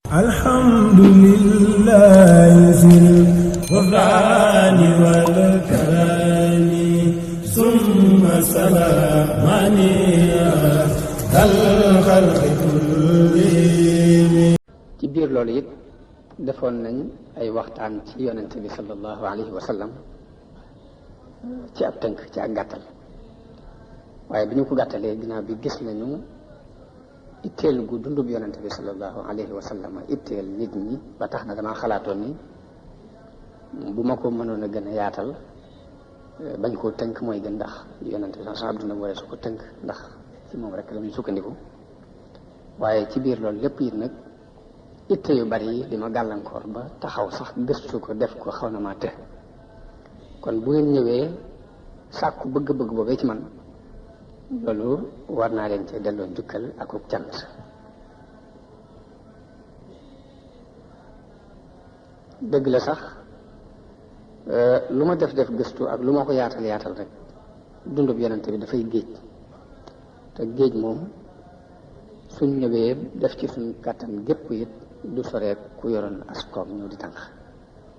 alhamdulillahi zil ghufrani wal karami summa salamani dal khalqi kulli. ci biir loolu it defoon nañ ay waxtaan ci yonent bi sallallahu alayhi wa sallam ci ab tënk ci ak gàttal, waaye bi ñu ko gàttalee ginnaaw bi gis nañu itteel gu dundub yonent bi sallallahu alayhi wa sallam itteel nit ñi ba tax na damaa xalaatoon ni bu ma ko mënoon a gën a yaatal bañ koo tënk mooy gën, ndax yonent bi sax duna waree su ko tënk ndax ci moom rek la ñuy sukkandiku. waaye ci biir loolu lépp it nag itte yu bari yi di ma gàllankoor ba taxaw sax gëstu ko def ko xaw na maa të. kon bu ngeen ñëwee sàkku bëgg-bëgg boobee ci man, loolu war naa leen ci delloo njukkal ak uk cant. dëgg la sax lu ma def gëstu ak lu ma ko yaatal rek dundub yonent bi dafay géej, te géej moom suñ ñëwee def ci suñ kàttan gépp it du soree ku yoroon askoom ñëw di tànk.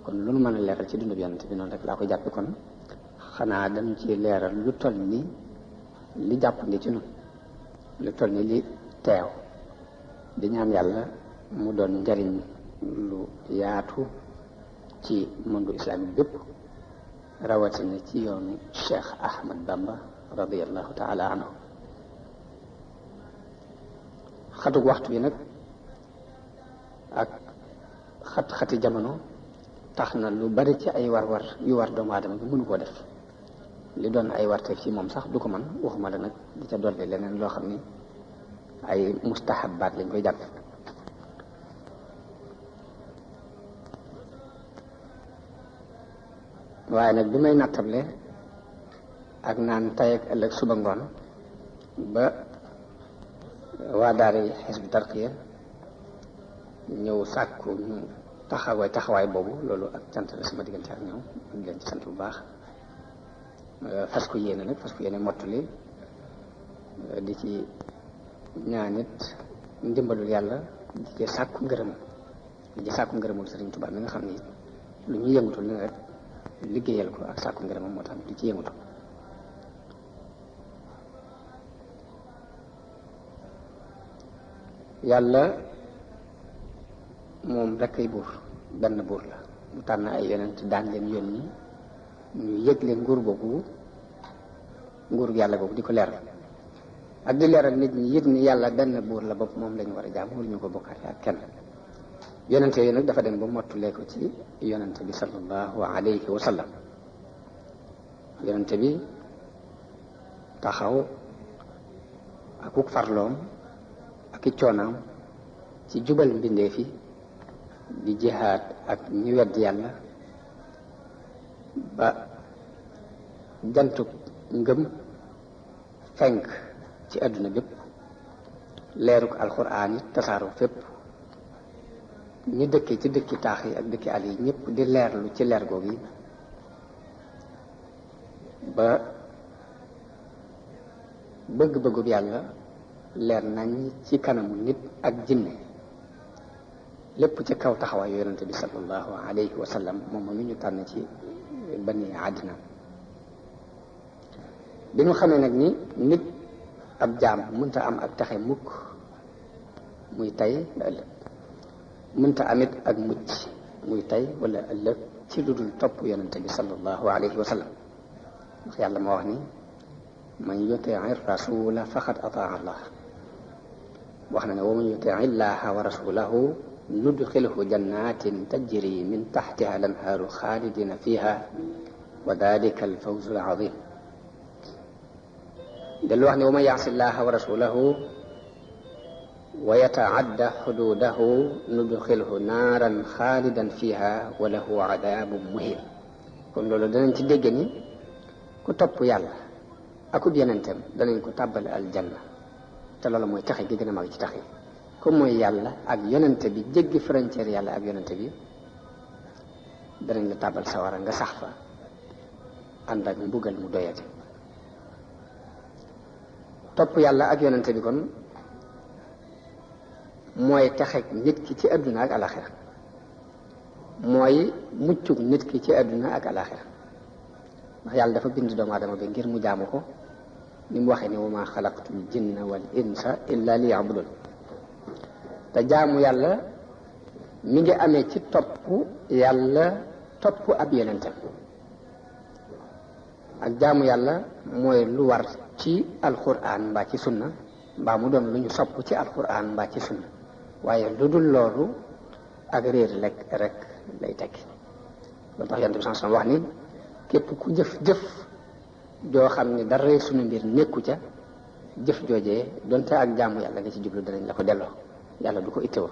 kon lu nu mën a leeral ci dundub yonent bi noonu rek laa koy jàppe. kon xanaa dañu ci leeral lu toll ni li jàppandi ci nun, lu toll ni li teew, di ñaan yàlla mu doon njariñ lu yaatu ci monde islamique bépp, rawatina ci yoonu Cheikh Ahmad Bamba radiyallahu taala anhu. xatug waxtu bi nag ak xat-xati jamono tax na lu bari ci ay war-war yu war doomu aadama bi mënu koo def. li doon ay warteef ci moom sax du ko man, waxuma la nag di ca dolli leneen loo xam ni ay mustahabaat lañ koy jàpp. waaye nag bi may nattable ak naan tay ak ëllëg suba ngoon ba waa daara Hizbut Tarqiyyah ñëw sàkku ñu taxawaay boobu, loolu ak cant la sama diggante ak ñoom ñu leen ci sant bu baax. fas ko yéene mottali di ci ñaanit ndimbalul yàlla, di ci sàkku ngërëmul Sëriñ Tuubaa mi nga xam ni lu ñu yëngutu li rek liggéeyal ko ak sàkku ngërëmam moo tax di ci yëngutu. yàlla moom rek ay buur, benn buur la, mu tànn ay yonent daan leen yónni ñu yëgle nguur yàlla boobu di ko leeral ak di leeral nit ñi yëg ni yàlla benn buur la bopp, moom lañu war a jaam, waruñu ko bokkaale ak kenn. yonente yooyu nag dafa dem ba mottulee ko ci yonente bi sallallahu alayhi wa sallam. yonente bi taxaw akuk farloom ak i coonaam ci jubal mbindeef yi, di jihaad ak ñi wedd yàlla ba jantub ngëm fenk ci àdduna bépp, leeruk alxuraan yi tasaaroo fépp, ñi dëkkee ci dëkki taax yi ak dëkki àll yi ñëpp di leerlu ci leer googu yi, ba bëgg-bëggub yàlla leer nañ ci kanamu nit ak jinne, lépp ci kaw taxawaayu yonente bi sallallahu alayhi wa sallam, moom mi ñu tànn ci bani àddina. bi ñu xamee nag ni nit ab jaam mënta am ak taxe mukk, muy tey la ëllëg, mënta amit ak mucc muy tey wala ëllëg ci lu dul topp yonente bi sallallahu alayhi wa sallam. ndax yàlla moo wax ni man yutii rasula faqad ataa allah. wax na ne wa man yutii illaha wa rasulahu nudxilhu jannatin tajri min taxtiha al-anhaaru xaalidina fiha wa dalika al-fawzu al-azim. dellu wax ne wa man yaasi llaha wa rasulahu wa yataadda xududahu nudxilhu naaran xaalidan fiha wa lahu adaabun muhin. kon loolu danañ ci dégg ni ku topp yàlla akub yonentam danañ ko tàbbal aljanna, te loolu mooy taxe gi gën a mag ci taxe. comme mooy yàlla ak yonente bi, jéggi frontière yàlla ak yonente bi, danañ la tàbbal sawara nga sax fa ànd ak mbugal mu doyate. topp yàlla ak yonente bi kon mooy texeg nit ki ci àdduna ak alaxira mooy muccug nit ki ci àdduna ak alaxira ndax yàlla dafa bind doomu aadama bi ngir mu jaamu ko ni mu waxee ni wa ma xalaqtul jinna wal insa illa li yabudun te jaamu yàlla mi ngi amee ci topp yàlla topp ab yonentam ak jaamu yàlla mooy lu war ci alquran mbaa ci sunna mbaa mu doon lu ñu sopp ci alquran mbaa ci sunna waaye lu dul loolu ak réer rek lay tekki loolu tax yonent bi sallallahu alayhi wasallam wax ni képp ku jëf joo xam ne dara sunu mbir nekku ca jëf joojee donte ak jaamu yàlla nga ci jublu danañ la ko delloo yàlla du ko ittewoo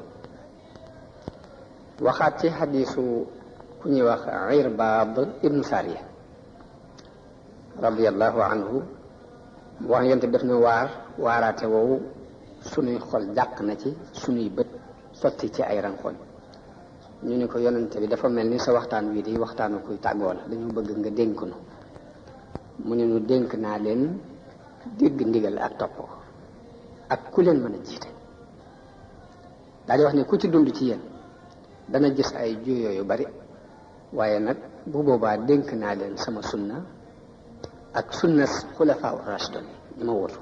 waxaat ci xadiisu ku ñuy wax Irbaad ibnu Sariya radiyallahu anhu wax yonent bi def na waaraate woowu sunuy xol jàq na ci sunuy bët sotti ci ay rankoñ ñu ne ko yonent bi dafa mel ni sa waxtaan wii di waxtaanu kuy tàggoo la dañu bëgg nga dénk nu mu ne nu dénk naa leen dégg ndigal ak topp ko ak ku leen mën a jiite daal di wax ne ku ci dund ci yéen dana gis ay juyoo yu bari waaye nag bu boobaa dénk naa leen sama sunna ak sunna xulafaa rashidun ñi ma wóotu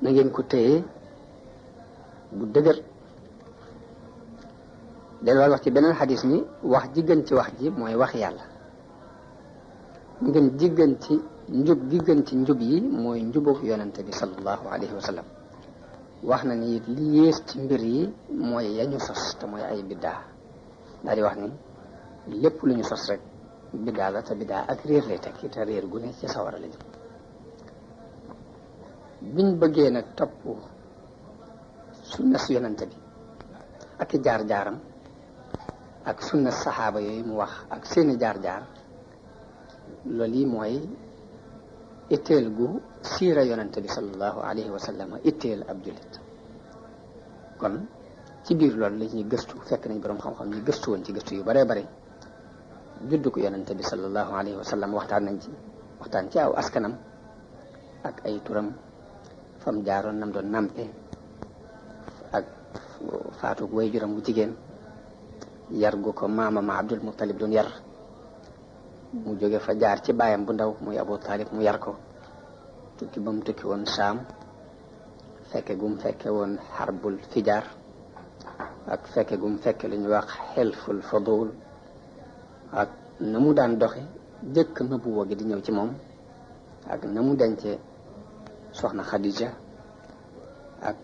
na ngeen ko téye bu dëgër delluwaat wax ci beneen xadis ni wax ji gën ci wax ji mooy wax yàlla ngeen ji gën ci njub gi gën ci njub yi mooy njubug yonente bi sallallahu alayhi wa sallam wax na ni it li yées ci mbir yi mooy yañu sos te mooy ay biddaa daal di wax ni lépp lu ñu sos rek biddaa la te biddaa ak réer lay tekki te réer gu ne ci sawara la jëm biñ bëggee nag topp sunna su yonente bi ak i jaar-jaaram ak sunna saxaaba yooyu mu wax ak seeni jaar-jaar loolu yi mooy itteel gu siira yonente bi sallallahu alayhi wa sallam itteel ab jullit kon ci biir loolu la ñuy gëstu fekk nañ boroom xam-xam ñu gëstu woon ci gëstu yu baree bare juddu ko yonente bi sallallahu alayhi wa sallam waxtaan ci aw askanam ak ay turam fam jaaroon nam doon nampe ak faatu way juram bu jigéen yar gu ko maamama Abdul Muttalib doon yar mu jóge fa jaar ci baayam bu ndaw muy Abu Talib mu yar ko tukki ba mu tukki woon Saam fekke gum fekke woon xarbul fijaar ak fekke gum fekke lu ñuy wax xelful fadul ak na mu daan doxe jëkk nubuwa gi di ñëw ci moom ak na mu dencee soxna Khadija ak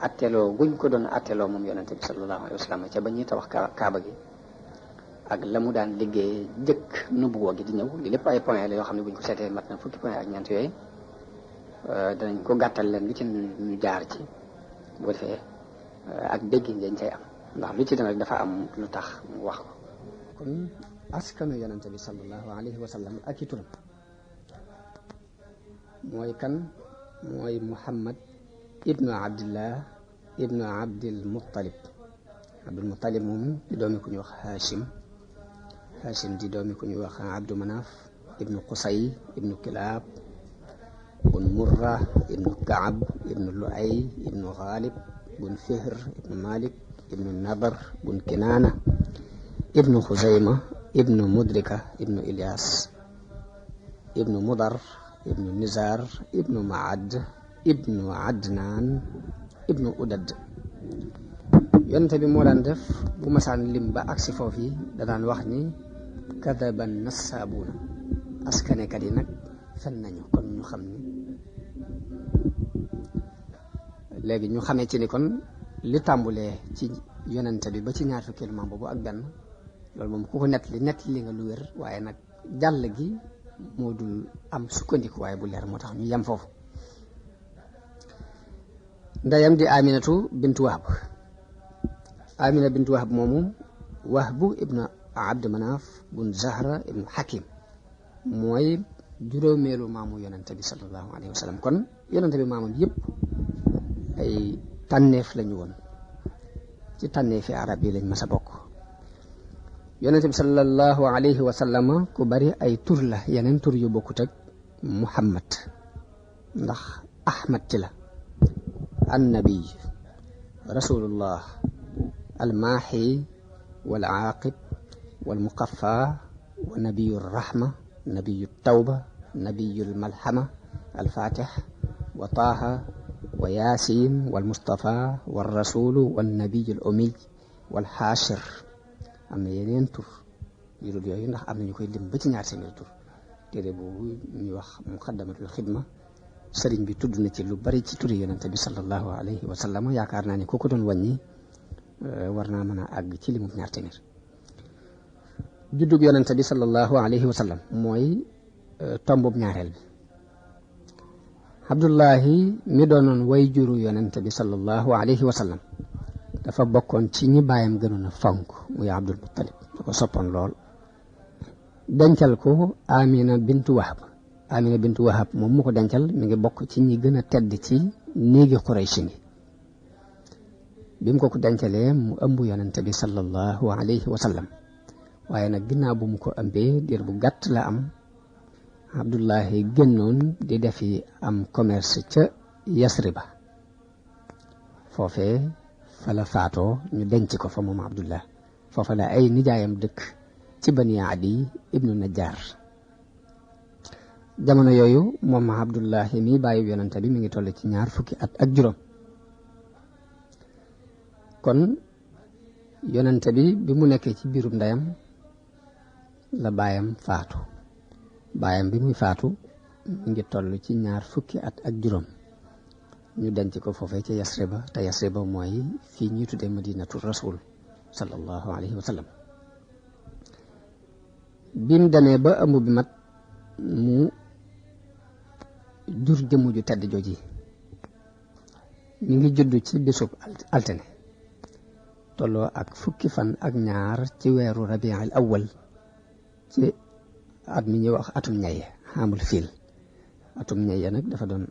atteloo guñ ko doon atteloo moom yonente bi sallallahu alayhi wa sallam ca ba ñuy tabax kaaba gi ak la mu daan liggéey jëkk nubuwa gi di ñëw li lépp ay point la yoo xam ne buñ ko seetee mat na fukki point ak ñeent yooyu danañ ko gàttal leen lu ci ñu jaar ci bu defee ak déggin dañ cay am ndax lu ci dana dafa am lu tax mu wax ko kon askanu yonente bi sallallahu alayhi wa sallam ak i turam mooy kan mooy Muhammad ibnu Abdillah ibnu Abdil Muttalib moom di doomi ku ñuy wax Hashim di doomi ku ñuy wax Abdu Manaf ibnu Qusay ibnu Kilab bun Murra ibnu Kaab ibnu Luay ibnu Ghalib bun Fihr ibnu Malik ibnu Nadar bun Kinaana ibnu Xuzayma ibnu Mudrika ibnu Ilyas ibnu Mudar ibnu Nizar ibnu Maad ibnu Adnaan ibnu Udad yonente bi moo daan def bu masaan lim ba agsi foofu yi da daan wax ni kadaban nassaabuuna askanekat yi nag fen nañu kon ñu xam ni léegi ñu xamee ci ni kon li tàmbulee ci yonente bi ba ci ñaar fukkeelu maam boobu ak benn loolu moom ku ko nett li nga lu wér waaye nag jàll gi moo dul am sukkandiku waaye bu leer moo tax ñu yem foofu ndeyam di Aminatu bintu Wahb moomu Wahbu ibnu Abdu Manaf bun Zahra ibnu Hakim mooy juróomeelu maamu yonente bi sallallahu alayhi wa sallam kon yonente bi maamam yëpp ay tànneef lañu woon ci tànneefi arab yi lañ mas a bokk yonente bi sallallahu alayhi wa sallam ku bari ay tur la yeneen tur yu bokkut ak Muhammad ndax Ahmad ci la annabi rasulullah almaaxi wal aaqib wal muqaffa wa nabiyu rahma nabiyu tawba nabiyu malhama alfatih wa taaha wa yaasin wal mustafa wal rasulu wal nabiyu al ummi wal xaashir. am na yeneen tur yu dul yooyu ndax am na ñu koy lim ba ci ñaar seen tur. téere boobu ñuy wax muqaddamatul xidma sëriñ bi tudd na ci lu bari ci turi yonente bi sallallahu alayhi wa sallam. yaakaar naa ne ku ko doon wàññi war naa mën a àgg ci limu ñaar téeméer. juddug yonente bi sallallahu alayhi wa sallam mooy tombub ñaareel bi. Abdullahi mi doonoon way juru yonente bi sallallahu alayhi wa sallam dafa bokkoon ci ñi baayam gënoon a fonk muy Abdul Muttalib da ko soppoon lool. dencal ko Amina bintu Wahab. Amina bintu Wahab moom mu ko dencal mi ngi bokk ci ñi gën a tedd ci néegi Quraysh ni. bi mu ko dencalee mu ëmb yonente bi sallallahu alayhi wa sallam waaye nag ginnaaw bu mu ko ëmbee diir bu gàtt la am Abdullahi génnoon di defi am commerce ca Yasriba. foofee fa la faatoo ñu denc ko fa moom Abdullah. foofa la ay nijaayam dëkk ci Bani Adi ibnu Najjar. jamono yooyu moom Abdullahi mi bàyyi yonente bi mi ngi toll ci 20 fukki at ak juróom. kon yonente bi mu nekkee ci biirub ndeyam la baayam faatu. baayam bi muy faatu mi ngi toll ci 20 fukki at ak juróom. ñu denc ko foofee ca Yasriba te Yasriba mooy fii ñuy tuddee Madinatu Rasul sallallahu alayhi wa sallam. bi mu demee ba ëmb bi mat mu jur jëmm ju tedd jooji. mi ngi judd ci bisub altine tolloo ak fukki fan ak ñaar ci weeru rabiul awwal ci at mi ñuy wax atum ñaye xamul fiil. atum ñaye nag dafa doon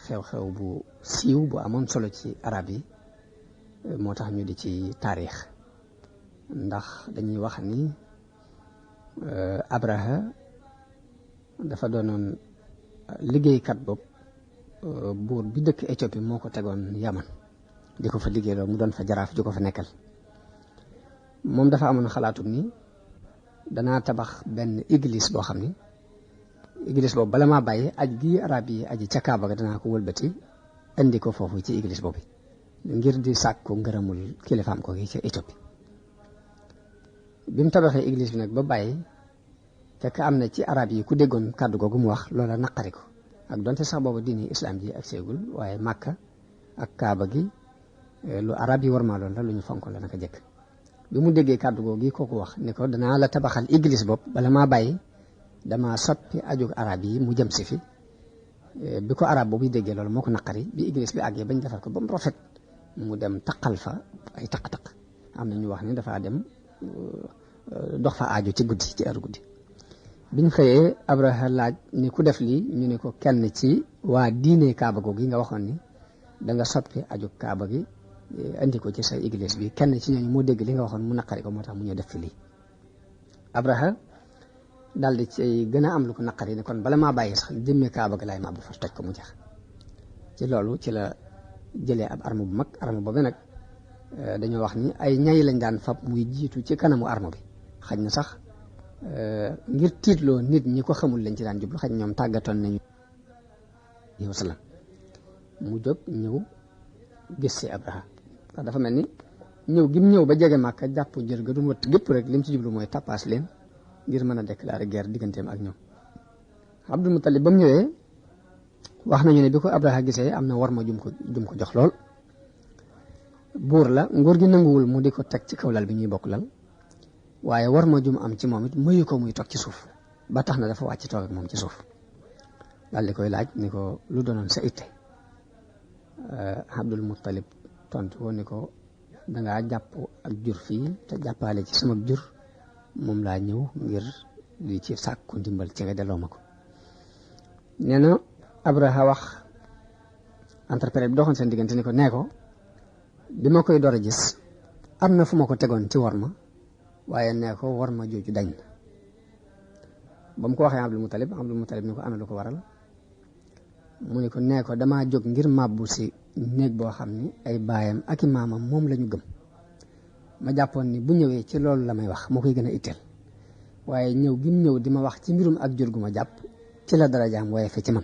xew-xew bu siiw bu amoon solo ci arab yi moo tax ñu di ci taarix ndax dañuy wax ni Abraha dafa doonoon liggéeykat bopp buur bi dëkk Éthiopie moo ko tegoon Yaman di ko fa liggéeyloo mu doon fa jaraaf di ko fa nekkal. moom dafa amoon xalaatu ni danaa tabax benn église boo xam ni église boobu bala maa bàyyi aj gi arab yi aji ca Kaaba ga danaa ko wëlbati indi ko foofu ci église boobu ngir di sàkku ngërëmul kilifaam ko gi ca Éthiopie. bi mu tabaxee église bi nag ba bàyyi fekk am na ci arab yi ku déggoon kàddu googu mu wax loola naqari ko ak donte sax boobu diini islam ji ak seegul waaye Màkka ak Kaaba gi lu arab yi war maa loolu la lu ñu fonk la naka jëkk. bi mu déggee kàddu googu kooku wax ni ko danaa la tabaxal église bopp bala maa bàyyi dama soppi ajug arab yi mu jëm si fi. bi ko arab boobu déggee loolu moo ko naqari bi église bi àggee bañ defar ko ba mu rafet mu dem taqal fa ay taq-taq. am na ñu wax ni dafa dem dox fa aajo ci guddi ci heure guddi. biñ xëyee Abraha laaj ni ku def lii ñu ne ko kenn ci waa diine Kaaba googu nga waxoon ni da nga soppi aju Kaaba gi andi ko ci sa église bi kenn ci ñooñu moo dégg li nga waxoon mu naqari ko moo tax mu ñëw def fi lii. Abraha daal di ci gën a am lu ko naqari ne kon bala maa bàyyi sax jëmmee Kaaba gi laay mabbu fa toj ko mu jeex. ci loolu ci la jëlee ab arme bu mag arme boobu nag dañoo wax ni ay ñay lañ daan fab muy jiitu ci kanamu arme bi xaj na sax ngir tiitloo nit ñi ko xamul lañ ci daan jublu xaj ñoom tàggatoon nañu sallam mu jóg ñëw gis si Abraha ndax dafa mel ni ñëw gi mu ñëw ba jege Màkka jàpp jër ga doon wët gépp rek lim ci jublu mooy tappaas leen ngir mën a déclarer guerre digganteem ak ñoom. Abdul Muttalib ba mu ñëwee wax nañu ne bi ko Abraha gisee am na war ma jum ko jox lool. buur la nguur gi nanguwul mu di ko teg ci kaw lal bi ñuy bokk lal waaye war ma jum am ci moom it mayu ko muy toog ci suuf ba tax na dafa wàcc toog ak moom ci suuf daal di koy laaj ni ko lu doonoon sa itte. Abdul Muttalib tontu ko ni ko dangaa jàpp ak jur fii te jàppaale ci sama jur moom laa ñëw ngir di ci sàkku ndimbal ci nga delloo ma ko. nee na Abraha wax entrepreneur bi doxoon seen diggante ni ko nee ko bi ma koy door a gis am na fu ma ko tegoon ci war ma waaye nee ko war ma jooju dañ na. ba mu ko waxee Abdul Muttalib ni ko ana lu ko waral mu ne ko nee ko damaa jóg ngir màbbu si néeg boo xam ni ay baayam ak i maamam moom la ñu gëm ma jàppoon ni bu ñëwee ci loolu la may wax moo koy gën a itteel waaye ñëw gi mu ñëw di ma wax ci mbirum ak jur gu ma jàpp ci la darajaam waaye fe ci man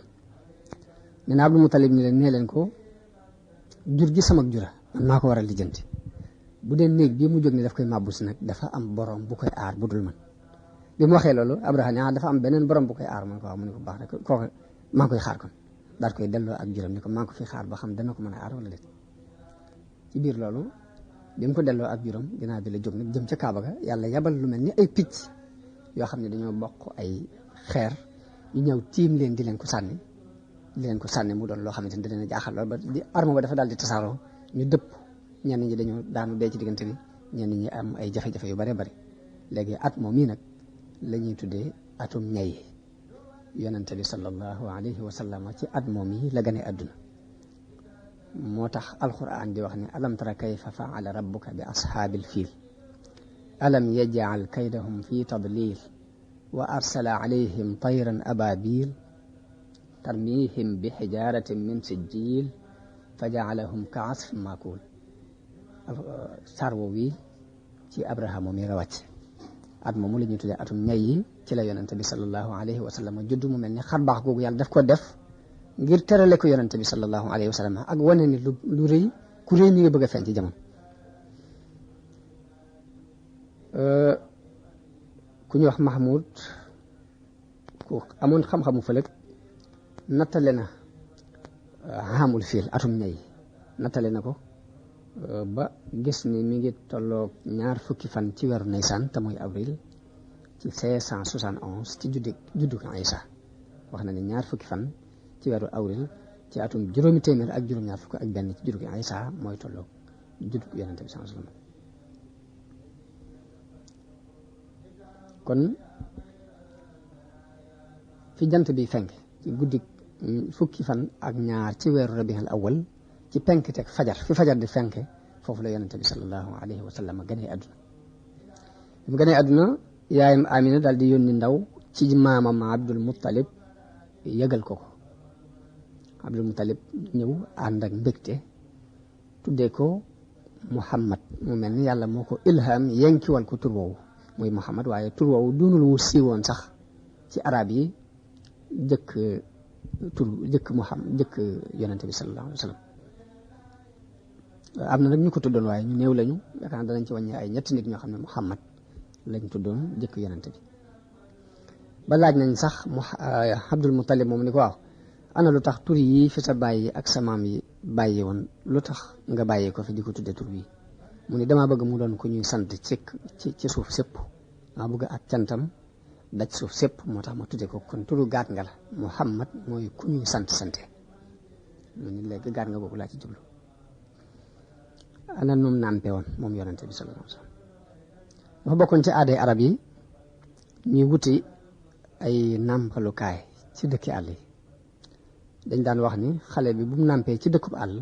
nee na Abdul Mutalib ni leen nee leen ko jur gi sama jura man maa ko war a lijjanti bu dee néeg bii mu jóg ni daf koy màbbu si nag dafa am borom bu koy aar bu dul man bi mu waxee loolu Abraha ne dafa am beneen borom bu koy aar man ko waaw mu ne ko baax rek kooku maa ngi koy xaar kon daal koy delloo ak juram ni ko maa ngi ko fi xaar ba xam dana ko mën a aar wala déet ci biir loolu bi mu ko delloo ak juram ginnaaw bi la jóg nag jëm ca Kaaba ga yàlla yabal lu mel ni ay picc yoo xam ne dañoo bokk ay xeer yu ñëw tiim leen di leen ko sànni mu doon loo xamante ni da leen a jaaxal lool ba di arme ba dafa daal di tasaaroo ñu dëpp ñenn ñi dañoo daanu dee ci diggante bi ñenn ñi am ay jafe-jafe yu bare bari léegi at moom mii nag la ñuy tuddee atum ñay yonente bi sallallahu alayhi wa sallam ci at moom yi la gane àdduna moo tax alquran di wax ne alam tara kayfa faala rabbuka bi ashaabil fiil alam yaj'al kaydahum fi tadlil wa arsala alayhim tayran ababil tarmihim bi xijaratin min sijjil fa ja'alahum ka asfin maakul sarwo wi ci Abraha moom yi la wàcc at moomu la ñuy tuddee atum ñay yi ci la yonente bi sallallahu alayhi wa sallam judd mu mel ni xar baax googu yàlla daf ko def ngir terale ko yonente bi sallallahu alayhi wa sallam ak wane ni lu rëy ku rëy mi ngi bëgg a feeñ ci jamono ku ñuy wax Mahmoud ku amoon xam-xamu fëlëg nattale na xaamul fiil atum ñay nattale na ko ba gis ni mi ngi tolloog 2 fukki fan ci weeru Nisan te mooy avril ci 571 ci juddu Isa wax na ne 2 fukki fan ci weeru avril ci atum juróomi téeméer ak juróom-ñaar fukk ak benn ci juddu Isa mooy tolloog juddu yonente bi sallallahu alayhi wasallam kon fi jant bi fenk ci guddi fukki fan ak ñaar ci weeru rabiul awwal ci penk teg fajar fi fajar di fenke foofu la yonente bi sallallahu alayhi wa sallam ganee àdduna bi mu ganee àdduna yaayam Amina daal di yónni ndaw ci maamam Abdul Muttalib yëgal ko Abdul Muttalib ñëw ànd ak mbégte tuddee ko Muhammad mu mel ni yàlla moo ko ilham yenkiwal ko tur woowu muy Muhammad waaye tur woowu doonul wu siiwoon sax ci arab yi jëkk Muhammad jëkk yonente bi sallallahu alayhi wa sallam am na nag ñu ko tuddoon waaye ñu néew lañu yaakaar naa danañ ci wàññi ay ñetti nit ñoo xam ne Muhammad lañ tuddoon jëkk yonente bi ba laaj nañ sax Abdul Muttalib moom ni ko waaw ana lu tax tur yi fi sa bàyyi ak sa maam yi bàyyi woon lu tax nga bàyyi ko fi di ko tudde tur bii mu ni damaa bëgg mu doon ku ñuy sant ci suuf sépp damaa bëgg ak cantam daj suuf sépp moo tax ma tudde ko kon turu gaat nga la Muhammad mooy ku ñuy sante mu ni léegi gaat nga boobu laa ci jublu ana num nàmpe woon moom yonente bi sallallahu alayhi wasallam dafa bokkoon ci aaday arab yi ñuy wuti ay nàmpalukaay ci dëkki àll yi dañ daan wax ni xale bi bu mu nàmpee ci dëkkub àll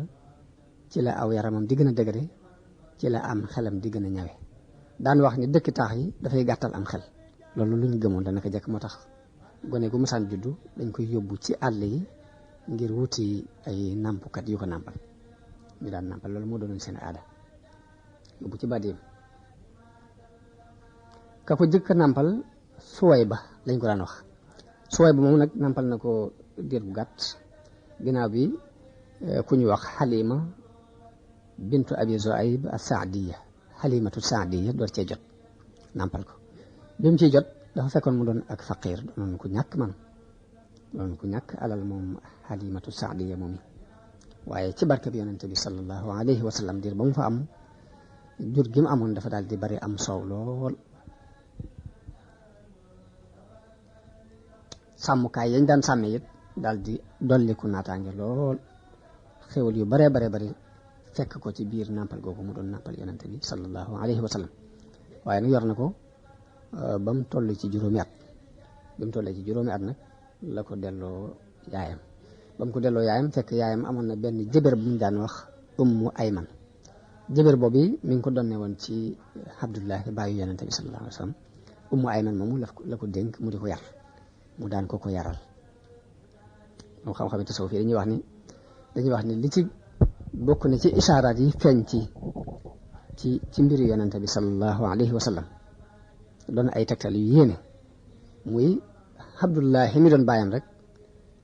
ci la aw yaramam di gën a dëgëre ci la am xelam di gën a ñawe daan wax ni dëkki taax yi dafay gàttal am xel loolu lu ñu gëmoon dana ko jekk moo tax gone gu masaan juddu dañ koy yóbbu ci àll yi ngir wuti ay nàmpukat yu ko nàmpal ñu daan nàmpal loolu moo doonoon seen aada yóbbu ci bàddeem ka ko jëkk nàmpal Suwayba lañ ko daan wax Suwayba moom nag nàmpal na ko diir bu gàtt ginnaaw bi ku ñu wax Halima bintu Abi Zuayb as-Saadiya Halimatu Saadiya door cee jot nàmpal ko bi mu ciy jot dafa fekkoon mu doon ak faqir doon ku ñàkk doon ku ñàkk alal moom Halimatu Saadiya moom yi waaye ci barke bi yonente bi sallallahu alayhi wa sallam diir ba mu fa am jur gi mu amoon dafa daal di bari am soow lool sàmmukaay yañ daan sàmme it daal di dolliku naataange lool xéwal yu bare bari fekk ko ci biir nàmpal googu mu doon nàmpal yonente bi sallallahu alayhi wa sallam waaye nag yor na ko ba mu toll ci juróomi at bi mu tollee ci juróomi at nag la ko delloo yaayam ba mu ko delloo yaayam fekk yaayam amoon na benn jëbër bu ñu daan wax Ummu Ayman jëbër boobu mi ngi ko donne woon ci Abdullahi baayu yonente bi sallallahu alayhi wa sallam Ummu Ayman moomu la ko dénk mu di ko yar mu daan ko yaral moom xam-xami tasawuf yi dañuy wax ni li ci bokk na ci isaaraat yi feeñ ci mbiru yonente bi sallallahu alayhi wa sallam doon ay tegtal yu yéene muy Abdullahi mi doon bàyyam rek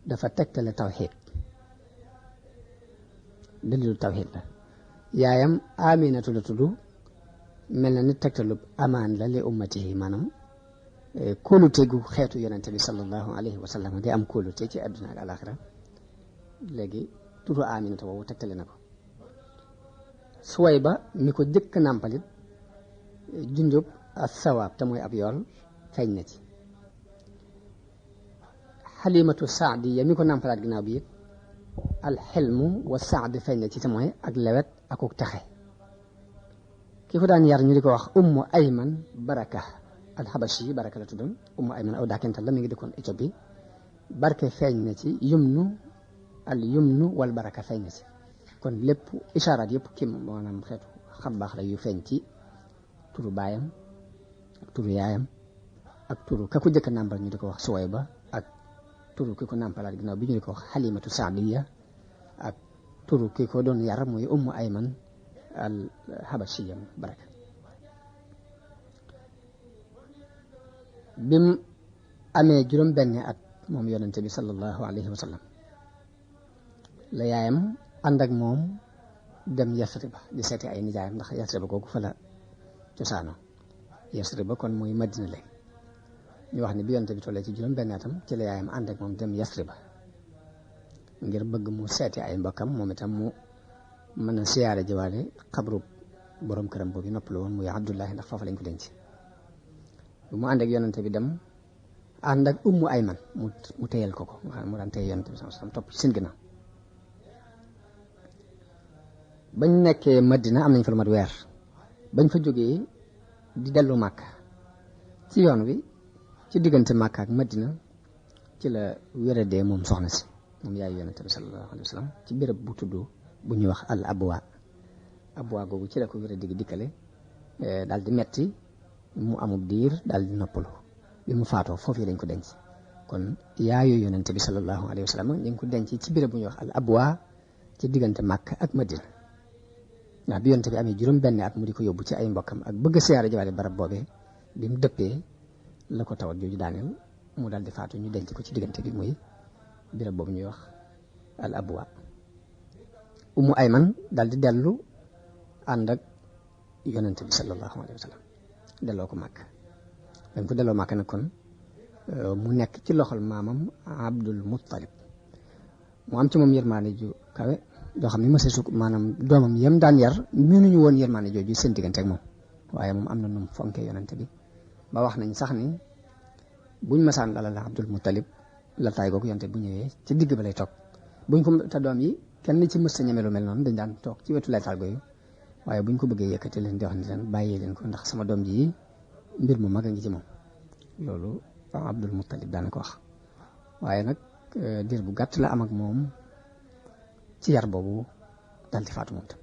dafa tegtale tawxiid dalilu tawxiid la yaayam Aminatu la tudd mel na ni tegtalu amaan la li ummatihi maanaam kóolute gu xeetu yonente bi sallallahu alayhi wa sallam di am kóolute ci àdduna ak alaxira léegi turu Aminatu boobu tegtale na ko Suwayba mi ko jëkk nàmpalit junjub as sawaab te mooy ab yool feeñ na ci Xalimatu Saadiya mi ko nàmpalaat ginnaaw bi it alxilmu wa saad feeñ na ci te mooy ak lewet akuk texe ki ko daan yar ñu di ko wax Ummu Ayman Baraka alxabashi Baraka la tuddoon Ummu Ayman aw daakental la mi ngi dëkkoon Éthiopie barke feeñ na ci yumnu wal baraka feeñ na ci kon lépp ishaaraat yëpp ki maanaam xeetu xam baax la yu feeñ ci turu baayam ak turu yaayam ak turu ka ko jëkk nàmpal ñu di ko wax Suwayba ak turu ki ko nàmpalaat ginnaaw bi ñu di ko wax Xalimatu Saadiya ak turu ki ko doon yar muy Ummu Ayman al Habashiya Baraka bim amee juróom benni at moom yonente bi sallallahu alayhi wa sallam la yaayam ànd ak moom dem Yasriba di seeti ay nijaayam ndax Yasriba googu fa la cosaano Yasriba kon mooy Madina léegi ñu wax ni bi yonente bi tollee ci juróom benn atam ci la yaayam ànd ak moom dem Yasriba ngir bëgg mu seeti ay mbokkam moom itam mu mën a siyaare jiwaale xabru borom këram boobu noppalu woon muy Abdullahi ndax foofu lañ ko denc bu mu ànd ak yonente bi dem ànd ak Ummu Ayman mu téyel ko nga xam ne mu daan téye yonente bi sallallahu alayhi wasallam topp ci seen ginnaaw bañ nekkee Madina am nañ fa lu mat weer bañ fa jógee di dellu Màkka ci yoon wi ci diggante Màkka ak Madina ci la wéradee moom soxna si moom yaay yonente bi sallallahu alayhi wa sallam ci béréb bu tudd bu ñuy wax al abwa googu ci la ko wéradi gi dikkale daal di metti mu amub diir daal di noppalu bi mu faatoo foofu lañ ko denc kon yaayu yonente bi sallallahu alayhi wa sallam ñu ngi ko denc ci béréb bu ñuy wax al abwa ci diggante Màkka ak Madina ndax bi yonente bi amee juróom benn at mu di ko yóbbu ci ay mbokkam ak bëgg a siyaare jawaale barab boobee bi mu dëppee la ko tawat jooju daaneel mu daal di faatu ñu denc ko ci diggante bi muy béréb boobu ñuy wax al abwa Ummu Ayman daal di dellu ànd ak yonente bi sallallahu alayhi wa sallam delloo ko màkk dañ ko delloo màkk nag kon mu nekk ci loxol maamam Abdul Muttalib mu am ci moom yërmaane ju kawe joo xam ne ma su maanaam doomam yam daan yar mënuñu woon yërmaane jooju seen diggante ak moom waaye moom am na nu mu fonkee yonente bi ba wax nañ sax ni buñ masaan dalal Abdul Muttalib la taay googu yonente bu ñëwee ci digg ba lay toog buñ ko te doom yi kenn ci mës sa ñeme lu mel noonu dañ daan toog ci wetu laytaal gooyu waaye buñ ko bëggee yëkkati leen di wax ni leen bàyyee leen ko ndax sama doom ji mbir mu mag a ngi ci moom loolu Abdul Muttalib daan ko wax waaye nag diir bu gàtt la am ak moom ci yar boobu dal di faatu moom tam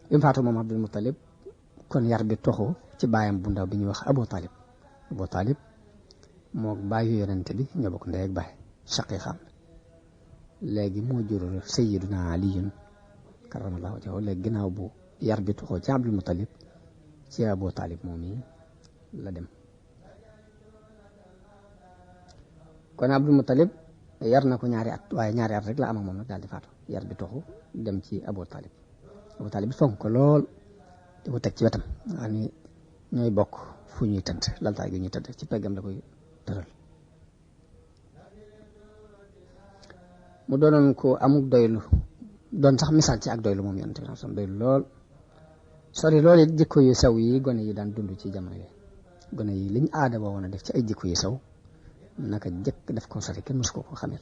bi mu faatu moom Abdul Muttalib kon yar bi toxu ci baayam bu ndaw bi ñuy wax Abu Talib moo baayu yonente bi ñoo bokk ndey ak baay shaqiiqam léegi moo jur Sayyiduna Aliyun karamallahu wajhahu léegi ginnaaw bu yar bi toxoo ci Abdul Muttalib ci Abu Talib moom yi la dem kon Abdul Muttalib yar na ko ñaari at waaye ñaari at rek la am ak moom nag daal di faatu yar bi toxu dem ci Abu Talib fonk ko lool di ko teg ci wetam waa ni ñooy bokk fu ñuy tëdd laltaay gi ñuy tëdd ci peggam la koy tëral mu doonoon ko amuk doylu doon sax misaal ci ak doylu moom yonent bi sam doylu lool sori loolu it jikko yu sew yi gone yi daan dund ci jamono yi gone yi liñ aada boo woon a def ci ay jikko yu sew naka jëkk daf ko sori kenn mësu ko xamel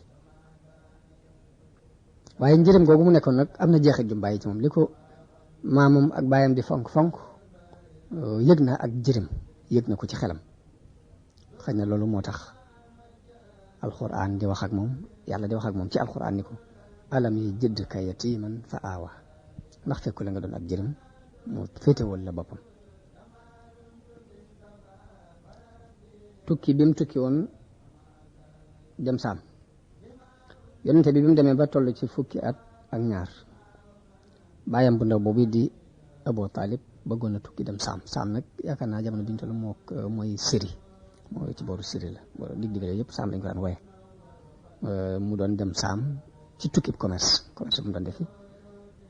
waaye njëriñ googu mu nekkoon nag am na jeexit ju bàyyi ci moom li ko maamam ak baayam di fonk yëg na ak jërim yëg na ko ci xelam xëy na loolu moo tax alquran di wax ak moom yàlla di wax ak moom ci alquran ni ko alam yi jëdd ka yatiman fa aawa ndax fekku la nga doon ak jërim mu féetewal la boppam tukki bi mu tukki woon dem saam yonente bi mu demee ba toll ci fukki at ak ñaar bàyyam bu ndaw boobu di Abu Talib bëggoon na tukki dem Saam Saam nag yaakaar naa jamono bi ñu toll mooy Syrie mooy ci booru Syrie la digg yëpp Saam lañ ko daan wooye mu doon dem Saam ci tukki commerce bu mu doon defi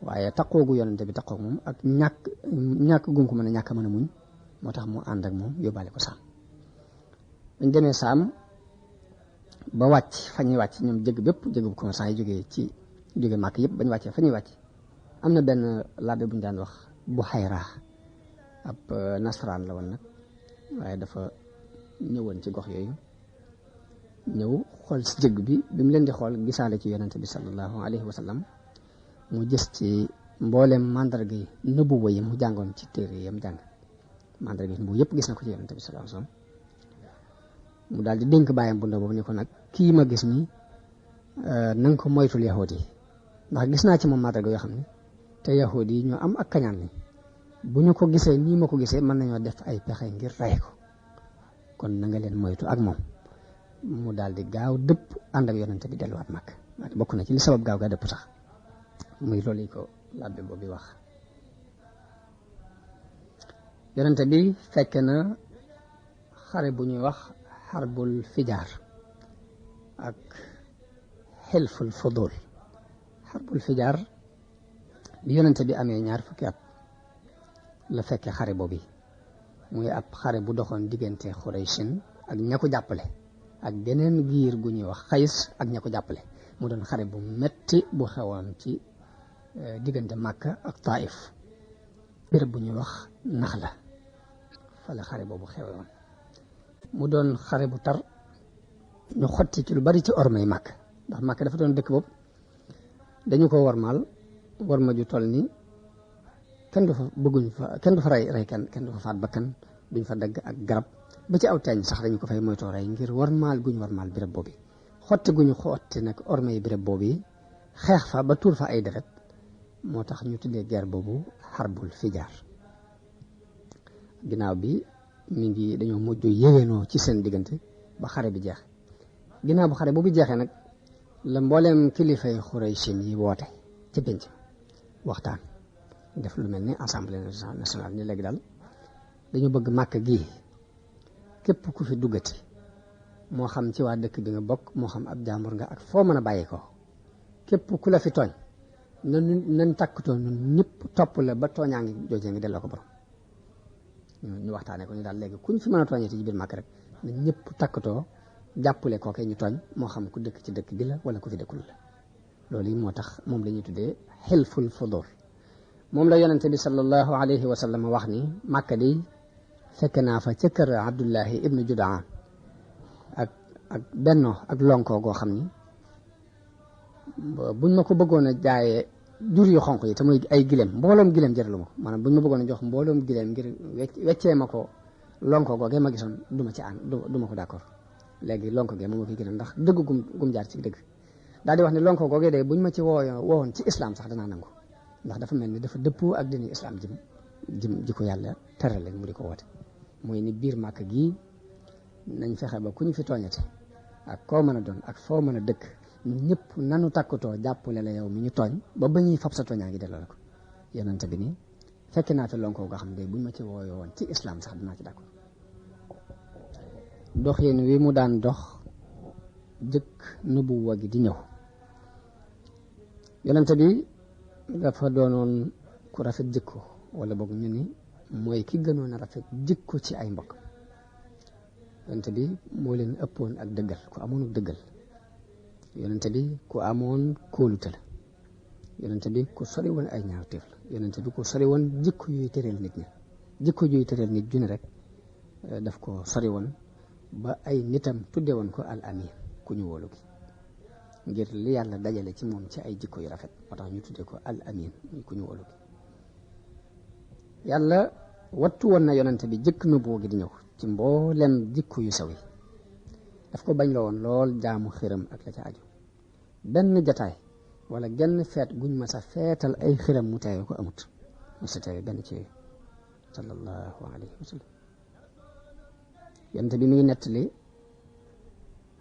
waaye taqoogu yonente bi taqoog moom ak ñàkk gum ko mën a ñàkk a mën a muñ moo tax mu ànd ak moom yóbbaale ko Saam bañ demee Saam ba wàcc fa ñuy wàcc ñoom jëgg bu commerçant yi jógee màkk yëpp bañ wàccee fa ñuy wàcc am na benn labbe bu ñu daan wax Buhayra ab nasaraan la woon nag waaye dafa ñëwoon ci gox yooyu ñëw xool si jëgg bi mu leen di xool gisaale ci yonente bi sallallahu alayhi wa sallam mu gis ci mboolem mandarga yi nubuwa yi mu jàngoon ci téere yam jàng mandarga yi nubuwa yëpp gis na ko ci yonente bi sallallahu alayhi wa sallam mu daal di dénk bàyyam bu ndaw boobu ni ko nag kii ma gis nii na nga ko moytul yahuud yi ndax gis naa ci moom mandarga yoo xam ne te yahuud yi ñoo am ak kañaan ni bu ñu ko gisee nii ma ko gisee mën nañoo def ay pexe ngir rey ko kon na nga leen moytu ak moom mu daal di gaaw dëpp ànd ak yonente bi delluwaat mag bokk na ci li sabab gaaw gaa dëpp sax muy loolu yi ko labbe boobu wax yonente bi fekk na xare bu ñuy wax xarbul fijaar ak xilful fudul xarbul fijaar bi yonente bi amee 20 fukki at la fekkee xare boobu muy ab xare bu doxoon diggante Xuraysin ak ña ko jàppale ak beneen giir gu ñuy wax Xays ak ña ko jàppale mu doon xare bu metti bu xewoon ci diggante Makka ak Taif béréb bu ñuy wax Naxla fa la xare boobu xewoon mu doon xare bu tar ñu xotti ci lu bari ci ormay Makka ndax Makka dafa doon dëkk boobu dañu ko warmaal warma ju toll ni kenn du fa rey kenn du fa faat bakkan duñ fa dagg ak garab ba ci aw teeñ sax dañu ko fay moytoo rey ngir warmaal guñ warmaal béréb boobu xotti guñu xotti nag ormay béréb boobu xeex fa ba tuur fa ay deret moo tax ñu tuddee guerre boobu xarbul fijaar ginnaaw bi dañoo mujj yéwénoo ci seen diggante ba xare bi jeex ginnaaw bu xare boobu jeexee nag la mbooleem kilifay Xuraysin yi woote ci penc waxtaan def lu mel ni assemblée nationale ni léegi daal dañu bëgg Màkka gii képp ku fi duggati moo xam ci waa dëkk bi nga bokk moo xam ab jaambur nga ak foo mën a bàyyi ko képp ku la fi tooñ nan takkutoo ñun ñëpp topp la ba tooñaa ngi joojee ngi delloo ko borom ñu waxtaanee ko ñu daal léegi kuñ fi mën a tooñee ci biir Màkka rek na ñëpp takkutoo jàppale kookee ñu tooñ moo xam ku dëkk ci dëkk bi la wala ku fi dëkkul la loolu yi moo tax moom la ñuy tuddee xilful fudul moom la yonente bi sallallahu alayhi wa sallam wax ni Màkka di fekk naa fa ca kër Abdullahi ibnu Judaan ak benno ak lonkoo goo xam ni buñ ma ko bëggoon a jaayee jur yu xonq yi te muy ay gileem mbooloom gileem jëralu ma ko maanaam buñ ma bëggoon a jox mbooloom gileem ngir weccee ma ko lonkoo googee ma gisoon du ma ci ànd du ma ko d'accord léegi lonko gee moom ma koy gënal ndax dëgg gum jaar ci dëgg daal di wax ne lonko googee de buñ ma ci woowoon ci islam sax danaa nangu ndax dafa mel ni dafa dëppoo ak dini islam ji ko yàlla teral leen mu di ko woote mooy ni biir Màkka gii nañ fexe ba ku ñu fi tooñate ak koo mën a doon ak foo mën a dëkk ñun ñëpp nanu takkutoo jàppale la yow mi ñu tooñ ba ñuy fab sa tooñaa ngi delloo la ko yonente bi ni fekk naa fi lonko nga xam ne buñ ma ci woowoon ci islam sax dinaa ci d'accord dox yéen wi mu daan dox jëkk nubuwa gi di ñëw yonente bi dafa doonoon ku rafet jikko wala boog ñu ni mooy ki gënoon a rafet jikko ci ay mbokk yonente bi moo leen ëppoon ak dëggal ku amoon ak dëggal yonente bi ku amoon kóolute la yonente bi ku sori woon ay ñaawteef la yonente bi ku sori woon jikko yuy tëreel nit ñi jikko yuy tëreel nit ju ne rek daf ko sori woon ba ay nitam tudde woon ko al amin ku ñu wóolu gi ngir li yàlla dajale ci moom ci ay jikko yu rafet moo tax ñu tudde ko al amin muy ku ñu wóolu gi yàlla wattu woon na yonente bi jëkk na boo gi di ñëw ci mboolem jikko yu saw yi daf ko bañ la woon lool jaamu xiram ak la ca aju benn jataay wala genn feet guñ ma sa feetal ay xiram mu teewe ko amut mu sa teewe benn ci yooyu sallallahu alayhi wa sallam yonente bi mi ngi nettali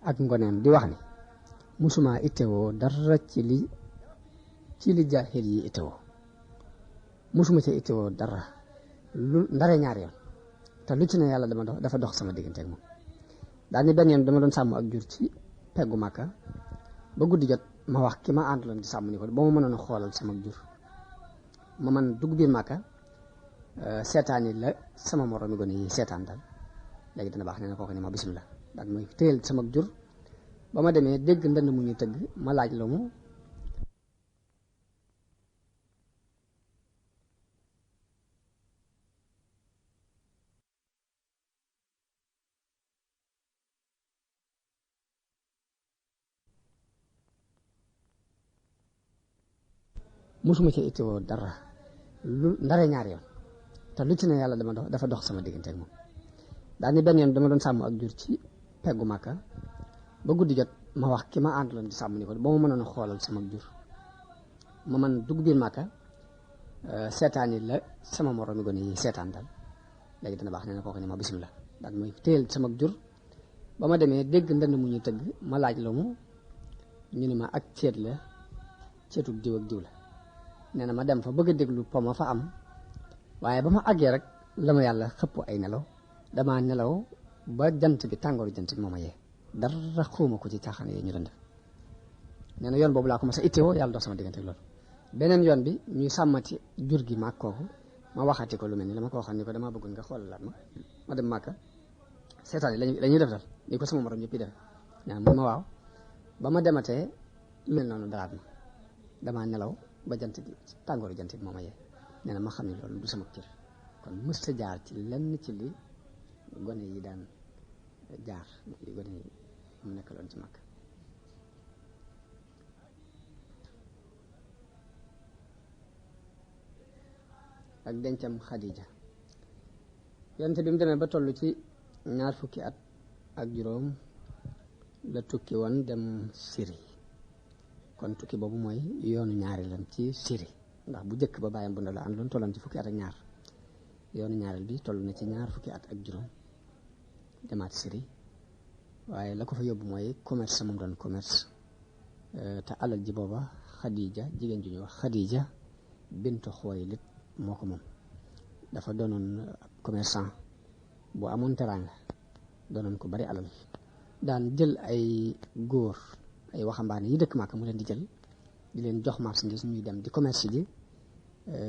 ak ngoneem di wax ni musuma ittewoo dara ci li jaahil yi ittewoo musuma ci ittewoo dara lu ndare ñaari yoon te lu ci ne yàlla dafa dox sama diggante ak moom daal ni benn yoon dama doon sàmm ak jur ci peggu Màkka ba guddi jot ma wax ki ma àndaloon di sàmm ni ko ba ma mënoon a xoolal sama jur ma man dugg biir Màkka seetaan yi la sama moroom mi gone yi seetaan daal léegi dana baax nee na kooku ne ma bismillah daal mooy téyel sama jur ba ma demee dégg ndënd mu ñuy tëgg ma laaj la mu musuma ci ittewoo dara lu ndare ñaari yoon te lu ci ne yàlla dafa dox sama diggante ak moom daal ni benn yoon dama doon sàmm ak jur ci peggu Màkka ba guddi jot ma wax ki ma àndaloon di sàmm ni ko ba ma mënoon a xoolal sama jur ma man dugg biir Màkka seetaan yi la sama moroom mi gone yi seetaan daal léegi dana baax nee na kooku ne ma bismillah daal mooy téyel sama jur ba ma demee dégg ndënd mu ñuy tëgg ma laaj la mu ñu ne ma ak ceet la ceetu diw ak diw la nee na ma dem fa bëgg a déglu po ma fa am waaye ba ma àggee rek la ma yàlla xëpp ay nelaw damaa nelaw ba jant bi tàngooru jant bi moo ma yee dara xuuma ko ci caaxaan yee ñu doon def nee na yoon boobu laa ko mas a ittewoo yàlla dox sama diggante ak loolu beneen yoon bi ñuy sàmmati jur gi maag kooku ma waxati ko lu mel ni la ma ko waxoon ni ko damaa bëggoon nga xoolalaat ma dem Màkka seetaan yi la ñuy def dal ni ko sama morom yëpp yi def nee na ma waaw ba ma dematee lu mel noonu daraat ma damaa nelaw ba jant bi tàngooru jant bi moo ma yee nee na ma xam ne loolu du sama cër kon mësta jaar ci lenn ci li gone yi daan jaar li gone yi mu nekkaloon ci Màkka ak dencam Xadija yonte bi mu demee ba toll ci 20 fukki at ak juróom la tukki woon dem Syrie kon tukki boobu mooy yoonu ñaareelam ci Syrie ndax bu njëkk ba bàyyam bu ndaw la àndoon tolloon ci fukki at ak ñaar yoonu ñaareel bi toll na ci 20 fukki at ak juróom demaat Syrie waaye la ko fa yóbbu mooy commerce moom doon commerce te alal ji booba Xadija jigéen ju ñuy wax Xadija bintu Xuwaylid moo ko moom dafa doonoon commerçant bu amoon teraanga doonoon ko bari alal daan jël ay góor ay waxambaane yi dëkk Màkka mu leen di jël di leen jox marchandise ñuy dem di commerce ji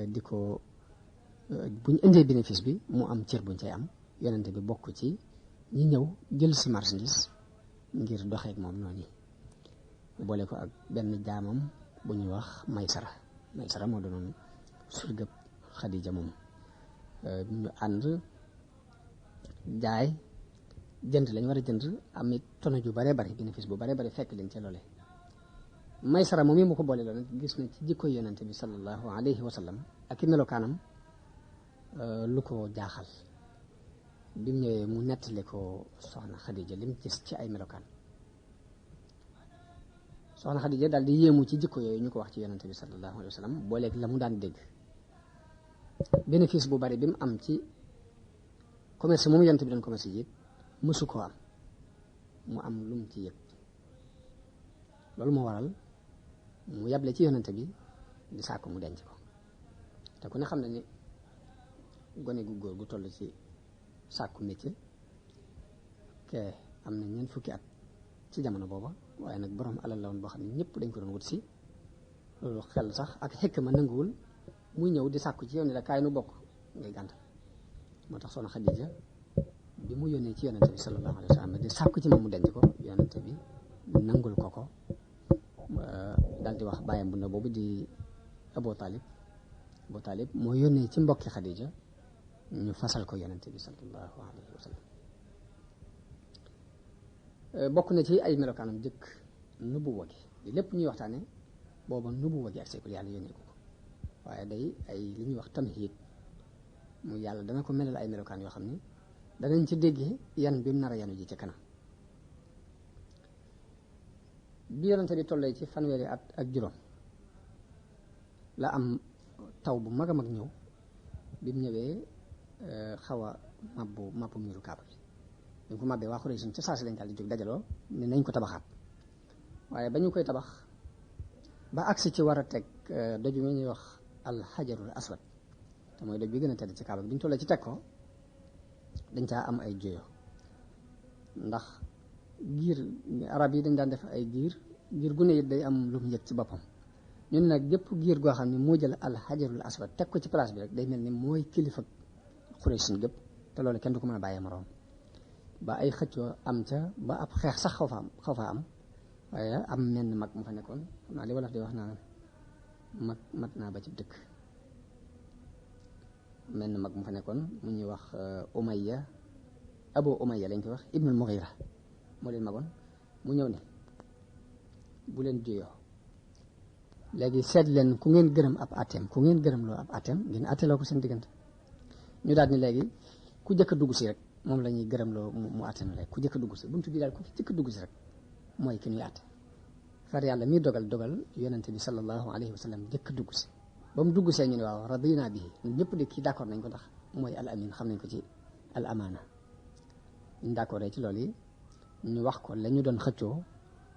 di ko buñ indee bénéfice bi mu am cër buñ cay am yonente bi bokk ci ñi ñëw jël si marchandise ngir doxeek moom noonu boole ko ak benn jaamam bu ñuy wax Maysara moo doonoon surgëb Xadija moom ñu ànd jaay jënd lañ war a jënd am it tono ju bare bari bénéfice bu bare bari fekk leen ca loole Maysara moom yi mu ko boole loolu gis na ci jikko yonente bi sallallahu alayhi wa sallam ak i melokaanam lu ko jaaxal bi mu ñëwee mu nettali ko soxna Xadija lim gis ci ay melokaan soxna Xadija daal di yéemu ci jikko yooyu ñu ko wax ci yonente bi sallallahu alayhi wa sallam booleeg la mu daan dégg bénéfice bu bari bi mu am ci commerce moom yonente bi doon commerce ji mësu koo am mu am lu mu ci yëg loolu moo waral mu yable ci yonente bi di sàkku mu denc ko te ku ne xam na ni gone gu góor gu toll ci sàkku métier ke am na 20 fukki at ci jamono booba waaye nag borom alal la woon boo xam ne ñëpp dañ ko doon wut si loolu xel sax ak xekk ma nanguwul muy ñëw di sàkku ci yow ni la kaay nu bokk ngay gàntal moo tax soxna Xadija bi mu yónnee ci yonente bi sallallahu alayhi wa sallam di sàkku ci moom mu denc ko yonente bi nangul ko daal di wax bàyyam bu ndaw boobu di Abu Talib moo yónnee ci mbokki Xadija ñu fasal ko yonente bi sallallahu alayhi wa sallam bokk na ci ay melokaanam jëkk nubuwa gi di lépp ñuy waxtaane booba nubuwa gi ak seekul yàlla yónnee ko waaye day ay li ñuy wax tamhiid mu yàlla dana ko melal ay melokaan yoo xam ne danañ ci déggee yan bi mu nar a yanu ji ci kanam bi yonente bi tollee ci fanweeri at ak juróom la am taw bu mag a mag ñëw bi mu ñëwee xaw a mabbu miiru Kaaba bi ñu ko mabbee waa Xuraysh ca saa si lañ daal di jóg dajaloo ne nañ ko tabaxaat waaye ba ñu koy tabax ba agsi ci war a teg doj mi ñuy wax alxajarul aswad te mooy doj bi gën a tedd ci kaaba bi ñu tollee ci teg ko dañ caa am ay juyo ndax giir arab yi dañ daan def ay giir gu ne it day am lu mu yëg ci boppam ñun nag gépp giir goo xam ne moo jël alxajarul aswad teg ko ci place bi rek day mel ni mooy kilifa Quraysh gépp te loolu kenn du ko mën a bàyyee moroom ba ay xëccoo am ca ba ab xeex sax xaw faa am waaye am menn mag mu fa nekkoon xam naa li wolof di wax naa mat naa ba ci dëkk menn mag mu fa nekkoon mu ñuy wax Umayya Abu Umayya lañ koy wax Ibnul Mughira moo leen magoon mu ñëw ne bu leen juyoo léegi seet leen ku ngeen gërëm ab atem ku ngeen gërëm loo ab atem ngeen atteloo ko seen diggante ñu daal ni léegi ku jëkk a dugg si rek moom la ñuy gërëm loo mu atem léegi ku jëkk a dugg si buntu bi daal ku jëkk a dugg si rek mooy ki ñuy atte far yàlla miy dogal yonente bi sallallahu alayhi wa sallam jëkk a dugg si ba mu dugg see ñu ne waaw radina bihi ñun ñëpp de kii d'accord nañ ko ndax mooy al amin xam nañ ko ci al amaana ñu d'accord ci loolu yi ñu wax ko la ñu doon xëccoo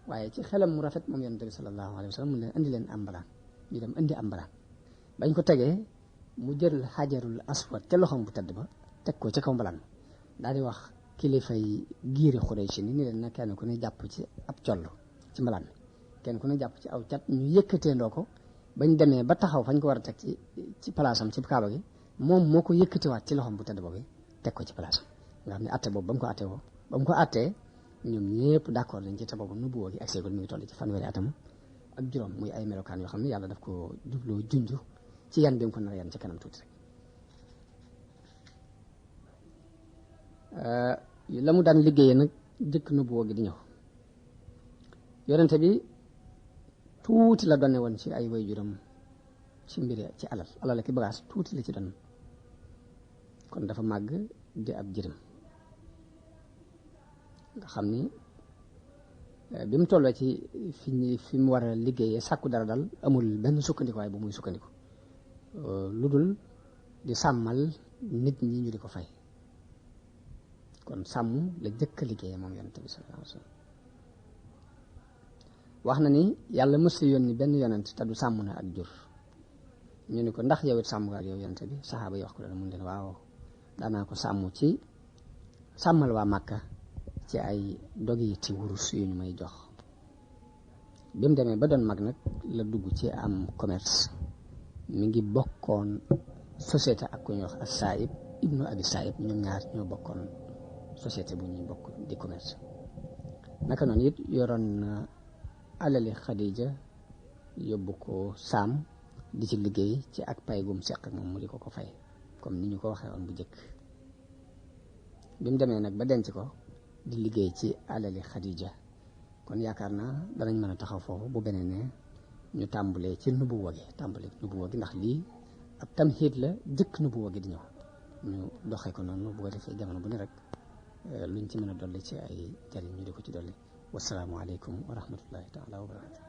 waaye ci xelam mu rafet moom yonente bi sallallahu alayhi wa sallam mu leen indi leen am mbalaan ñu dem indi am mbalaan bañ ko tegee mu jël xajarul aswad ca loxoom bu tedd ba teg ko ci kaw mbalaan daal di wax kilifay giiri Xuraysh ni leen na kenn ku ne jàpp ci ab coll ci mbalaan mi kenn ku ne jàpp ci aw cat ñu yëkkateendoo ko bañ demee ba taxaw fañ ko war a teg ci palaasam ci kaaba gi moom moo ko yëkkatiwaat ci loxoom bu tedd boobu teg ko ci palaasam nga xam ne atte boobu ba mu ko attee ñoom ñëpp d'accord dañ ci te boobu nubuwoo gi ak seegul mi ngi toll ci fanweeri atam ak juróom muy ay melokaan yoo xam ne yàlla daf ko jubloo junj ci yan bi mu ko nar yan ci kanam tuuti rek la mu daan liggéeyee nag jëkk nubuwoo gi di ñëw yonente bi tuuti la donne woon ci ay waajuram ci mbiri ci alal ak bagaas tuuti la ci doon kon dafa màgg di ab jirim nga xam ni bi mu tolloo ci fi mu war a liggéeyee sàkku dara dal amul benn sukkandikuwaay bu muy sukkandiku lu dul di sàmmal nit ñi ñu di ko fay kon sàmm la jëkk a liggéeyee moom yonente bi sallallahu alayhi wa sallam wax na ni yàlla mësul yónni benn yonent te du sàmm na ak jur ñu ni ko ndax yow it sàmm nga ak yow yonente bi saxaaba yi wax ko loolu mun leen waaw daanaa ko sàmm ci sàmmal waa Màkka ci ay dogi ci wurus yu ñu may jox bi mu demee ba doon mag nag la dugg ci am commerce mi ngi bokkoon société ak ku ñuy wax as-Saïb ibnu Abi Saïb ñoom ñaar ñoo bokkoon société bu ñuy bokk di commerce naka noonu it yoroon na alali Xadija yóbbu ko saam di ci liggéey ci ak pay gum seq ak moom mu di ko fay comme ni ñu ko waxee woon bu njëkk bi mu demee nag ba denc ko di liggéey ci alali Xadija kon yaakaar naa danañ mën a taxaw foofu bu beneen ne ñu tàmbalee ci nubuwa gi ndax lii ab tamhiid la jëkk nubuwa gi di ñëw ñu doxee ko noonu bu ko defee jamono bu ne rek luñ ci mën a dolli ci ay jariñ ñu di ko ci dolli wasalaamu aleykum wa rahmatullahi taala wa barakatu